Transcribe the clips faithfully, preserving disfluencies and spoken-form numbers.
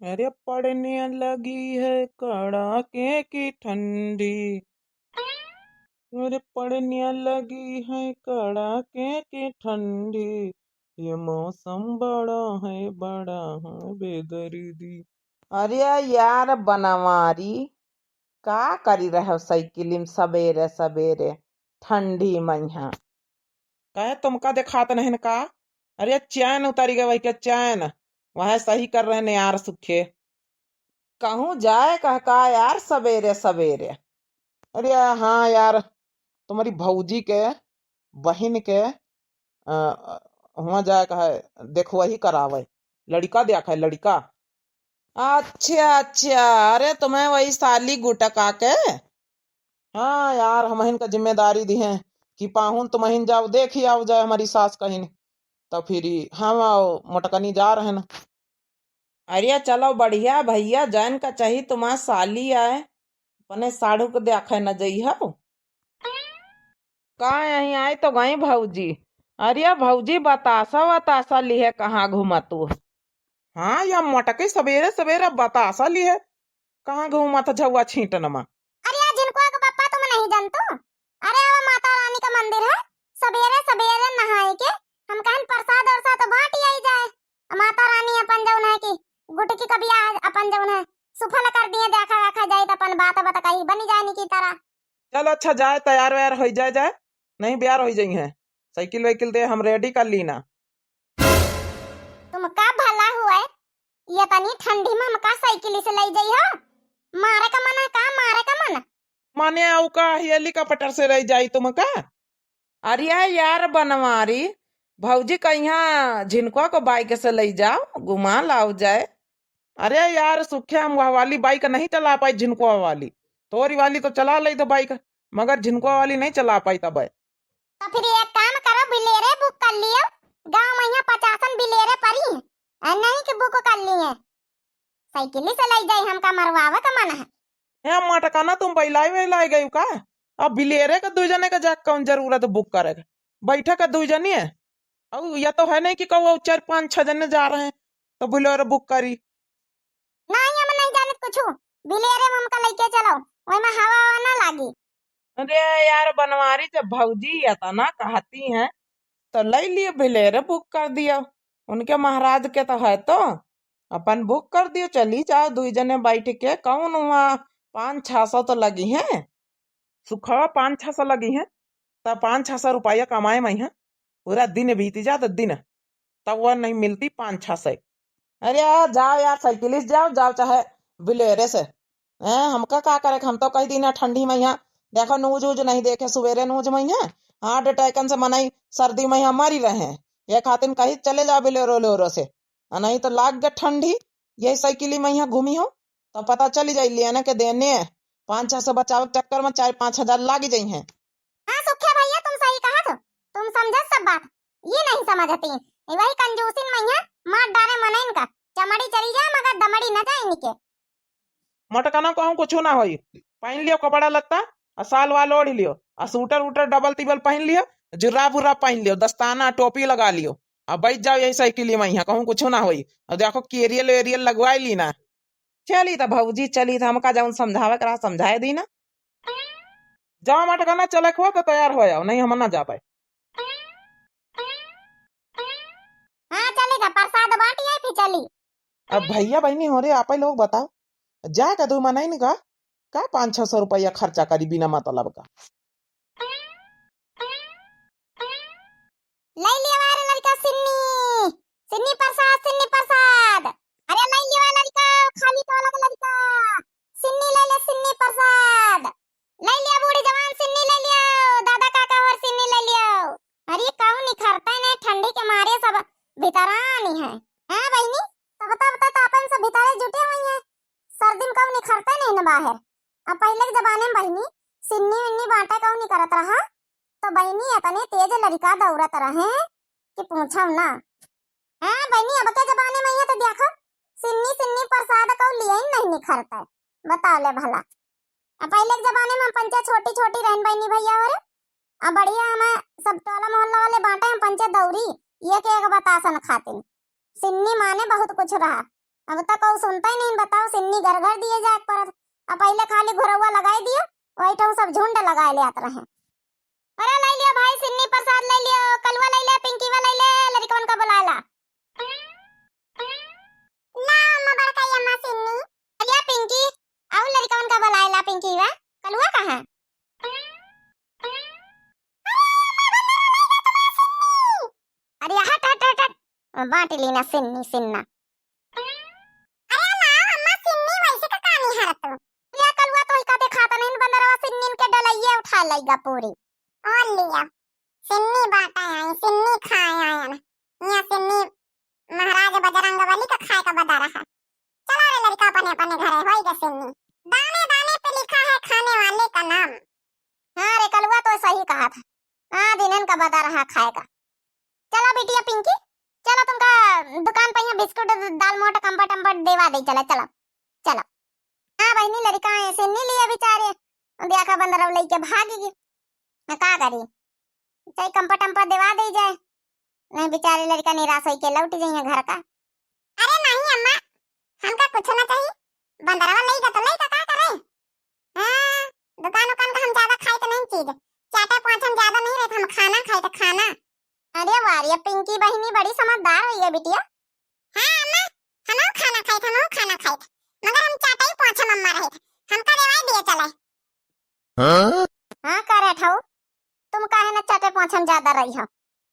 अरे पड़ने लगी है कड़ाके की ठंडी, अरे पड़ने लगी है कड़ाके की ठंडी, ये मौसम बड़ा है, बड़ा है बेदर्दी। अरे यार बनवारी, का करी रहो साइकिल में सबेरे सबेरे ठंडी मइहाँ? कहे तुमका देखात नहीं न का? अरे चैन उतारी गए वही के चैन, वह सही कर रहे न यार सुखे। कहूँ जाए कह का यार सबेरे सबेरे? अरे हाँ यार, तुम्हारी भौजी के बहिन के, अ, हुआं जाए कहे देखवही करावे, लड़िका देखा है लड़िका। अच्छा अच्छा, अरे तुम्हें वही साली गुटका के? हाँ यार, हमहिन का जिम्मेदारी दिहे कि पाहुन तुमहिन जाओ देखि आओ जाए हमारी सास कहिन, तो फिर हम आओ मोटकनी जा रहे न। अरे चलो बढ़िया भइया, जैन का चाही तुम्हार साली आए, अपने साढ़ू के देखे न जइहो। का यहीं आए तो गई भौजी? अरे भौजी बतासा वतासा लिहे कहाँ घूमतू? हाँ या मोटकी सबेरे सबेरे बतासा लिहे कहाँ घूमत झौआ छींटन मा? अरे या झिनकुआ के पप्पा तुम नहीं जानतू? अरे वो माता रानी का मंदिर है, सबेरे सबेरे नहाए के हम कहन प्रसाद उरसाद बांट आई जाए। माता रानी अपन जौन है कि गुटकी का बियाह अपन जौन है सुफल कर दिए, देखा देखा जाए तो अपन बात बतकाई बनी जाए की तरह। चलो अच्छा जाए, तैयार वैयार हो जाए जाए, नहीं ब्यार हो जाई है। साइकिल वाइकिल दे हम रेडी कर ली ना। तुमका भला हुआ है, ये तनी ठंडी में हमका साइकिल से ले जाई हो? मारे का मन है का? मारे का मन? माने आऊ का हेलीकॉप्टर से रह जाई तुमका? अरे यार बनवारी, भौजी कहिया झिनकुआ को बाइक से ले जाओ, घुमा लाओ जाए। अरे यार सुखे, हम वह वाली बाइक नहीं चला पाई, झिनकुआ वाली। तोरी वाली तो चला ले तो बाइक, मगर झिनकुआ वाली नहीं चला पाई तब। तो फिर एक काम करो, बिलेरे बुक कर लियो, गाँव में यहाँ पचासन बिलेरे पड़ी हैं, आ नहीं कि बुक कर लिए, साइकिल से ले जाई, हमका मरवावे का मन है। ए मटकना, तुम बैलाई वैलाई गई का? अब बिलेरे का दू जने का जाके कौन जरूरत बुक करे का? बैठे का दू जने है। और या तो है नहीं कि कहू चार पाँच छह जने जा रहे हैं तो बिलेरे बुक करी। नहीं, हम नहीं जानत कुछ। बिलेरे में हमका लेके चलो, वही में हवा हवा ना लागी। अरे यार बनवारी, जब भौजी इतना कहती हैं तो ले लियो, बिलेरे बुक कर दियो। उनके महाराज के तो है तो अपन बुक कर दियो, चली जाओ दुई जने बैठ के। कौन हुआ, पाँच छः सौ तो लगी हैं, सुखवा पाँच छः सौ लगी हैं, तब पाँच छः सौ रुपया कमाए में है, पूरा दिन बीत जात दिन, तब वह नहीं मिलती पाँच छः सौ। अरे यार, जाओ यार, साइकिल से जाओ, जाओ चाहे बिलेरे से। हैं, हमका का करे, हम तो कही दीना ठंडी में यहाँ, देखो न्यूज वूज नहीं देखे, सुबेरे न्यूज में यहाँ हार्ट अटैकन से मनई सर्दी में यहाँ मरी रहे हैं, ये खातिर कही चले जाओ बिलेरो उलेरो से, आ नहीं तो लाग गए ठंडी, यही साइकिल में यहाँ घूमी हो तो पता चली जाई, लेने के देने पाँच छः सौ बचावे के चक्कर में चार पाँच हजार लाग जाई हैं। हाँ सुखिया भैया, तुम सही कहत हो, तुम समझत सब बात, ये नहीं समझती। वही कंजूसिन मइहाँ मार डारे मनइन का, चमड़ी चली जाए मगर दमड़ी न जाए इनके। मोटकना कहूँ कुछ ना होई, पहन लियो कपड़ा लत्ता, आ साल वाल ओढ़ लियो, आ सूटर उटर डबल तिबल पहन लियो, जुर्राब उर्राब पहन लियो, दस्ताना टोपी लगा लियो, आ बैठ जाओ यही साइकिल मइहाँ, कहूँ कुछ ना होई। और देखो केरियल वेरियल लगवाई ली ना। चली त भौजी, चली त हमका जौन समझावे के रहा समझाए दी ना। जाओ मोटकना, चले के हुआ तो तैयार हो जाओ, नहीं हम ना जा पाए। हाँ चली त प्रसाद बांटी आई फिर चली। अब भैया बहनी हो रे, आपे लोग बताओ, जा का दू मनई का, का पाँच छः सौ रुपया खर्चा करी बिना मतलब का? ले लिया रे लड़का सिन्नी, सिन्नी प्रसाद, सिन्नी प्रसाद। अरे ले लिया लड़का, खाली टोला का लड़का, सिन्नी ले ले, सिन्नी प्रसाद। ले लिया बूढ़ी जवान सिन्नी ले लिया, दादा काका और सिन्नी ले लिया। अरे कहूँ निखरते ने ठंडी के मारे सब भितरानी है। हाँ बहनी, तब तब तक अपन सब भितरे जुटे हुई हैं, सर्दी में कहूँ निखरते नहीं न बाहर। अब पहले के जमाने में बहनी सिन्नी विन्नी बांटे कहूँ नहीं करत रहा, तो बहनी इतने तेज लड़का दौड़त रहे कि पूछो ना। हाँ बहनी, अब के जमाने में ये तो देखो, सिन्नी सिन्नी प्रसाद कहूँ लिए ही नहीं निखरता है, बताओ ले भला। अब पहले के जमाने में हम पंचे छोटी छोटी रहन बहनी भैया हो रे, अब बढ़िया हमें सब टोला मोहल्ला वाले बांटे हम पंचे दौरी, ये के एक बतासन खातिन। सिन्नी माने बहुत कुछ रहा, अब तक कोई सुनता ही नहीं, बताओ, सिन्नी घर घर दिए जाए परत। अब पहिले खाली घुरौआ लगाई दियो, वही ठऊ सब झुंड लगाए ले आत रहे। अरे ले लियो भाई सिन्नी प्रसाद ले लियो, कलुआ ले ले, पिंकीवा ले ले, लड़िकवन का बुलाए ला। ला अम्मा बड़का अम्मा सिन्नी। अरे पिंकी, आउ लड़िकवन का बुलाए ला पिंकीवा, कलुआ कहाँ? अरे हट हट हट हट, बांट ली ना सिन्नी सिन्ना। अरे ना अम्मा सिन्नी वैसे का कहानी है तू? या कलुआ तो ही का देखाता नहीं, बंदरवा सिन्नीन के डलैया उठा लेगा पूरी। और लिया सिन्नी बांटे आई, सिन्नी खाए आयन। यहाँ सिन्नी महाराज बजरंग बली का खाए का बदर है। चला रे लड़का अपने अपने घरे, होई गे सिन्नी। दाने दाने पे लिखा है खाने वाले का नाम। हाँ रे कलुआ तो सही कहा था। हाँ दिनन का बदर है खाए का। चला बिटिया पिंकी, चला तुमका दुकान पे यहाँ बिस्कुट, दालमोट, कम्पट अम्पट देवा दे, चला चला चला। हाँ बहिनी, लड़िका ऐसे नहीं लिए बेचारे, देखा बंदरव लेके भाग गई। मैं का करी, चाहे कम्पट अम्पट देवा दे जाए, नहीं बेचारे लड़िका निराश होके लौट जाइए घर का। अरे नहीं अम्मा, हमका कुछ ना चाहिए, बंदरवा लेगा तो लेगा, का करे? हाँ, दुकान उकान का हम ज्यादा खाइत नहीं चीज, चाटे पाँच हम ज्यादा नहीं रहत, हम खाना खाइत, खाना। अरे वाह रे, पिंकी बहिनी बड़ी समझदार हुई है बिटिया। हाँ अम्मा, हम खाना खाइत, हम खाना खाइत, मगर हम चाटे ही पाँच हम अम्मा रहित, हमका रेवाई दिए चले। हाँ? हाँ करे ठऊ, तुम काहे न चाटे पाँच हम ज्यादा रही हो,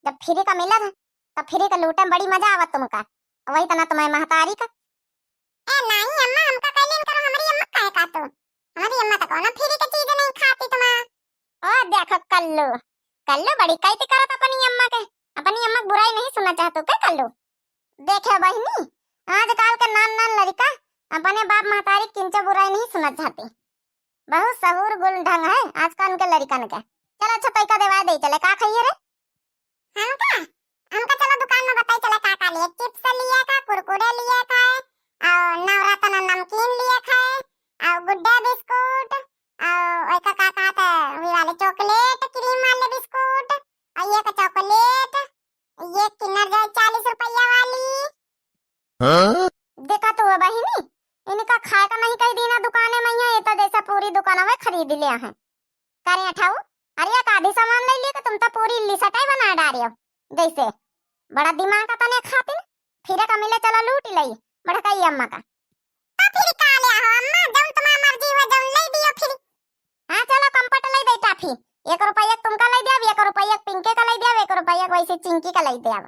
जब फ्री का मिलत है तब फ्री का लूटे में बड़ी मजा आवत तुमका, वही तना तुम्हें महतारी का। ए नाई अम्मा, हमका कैले न करो, हमारी अम्मा काहे का तू? हमारी अम्मा तो कोनो फ्री के चीज नहीं खाती तुम्हार। ओ देखो कल्लू, कल्लू बड़ी कैती करत अपनी अम्मा के, अपनी अम्मा की बुराई नहीं सुनना चाहतू के कल्लू? देखे बहिनी, आजकल के नान नान लड़िका अपने बाप महतारी किंचो बुराई नहीं सुनना चाहती। बहुत सहूर गुण ढंग है आजकल के लड़िकन के। चल अच्छा तैका देवा दे चले, का खाइए रे? हमका, हमका चलो दुकान में बताई चला का का लिए। चिप्स लिए का, कुरकुरे लिए का, और नवरत्न नमकीन लिए का, और गुड्डा बिस्कुट, और ओका का कहत है, वी वाले चॉकलेट, क्रीम वाले बिस्कुट, और ये का चॉकलेट, ये किनर जो चालीस रुपया वाली। हाँ? देखा तो बहिनी, इनका खाए का नहीं कही दीना दुकाने में, ये तो जैसा पूरी दुकान में खरीद लिया है। करे अठाऊ, अरे एक आधी सामान ले लिए तो तुम तो पूरी लिसटाई बना डारे हो। जैसे बड़ा दिमाग का तने खातिन, फिर का मिले चलो लूट लई बड़काई अम्मा का। तो फिर का ले हो अम्मा, जौन तुम्हार मर्जी हो जौन ले दियो फिर। हाँ चलो कम्पट ले दे टाफी, एक रुपया तुमका ले दिया, एक रुपया पिंके का ले दिया, एक रुपया वैसे चिंकी का ले दिया।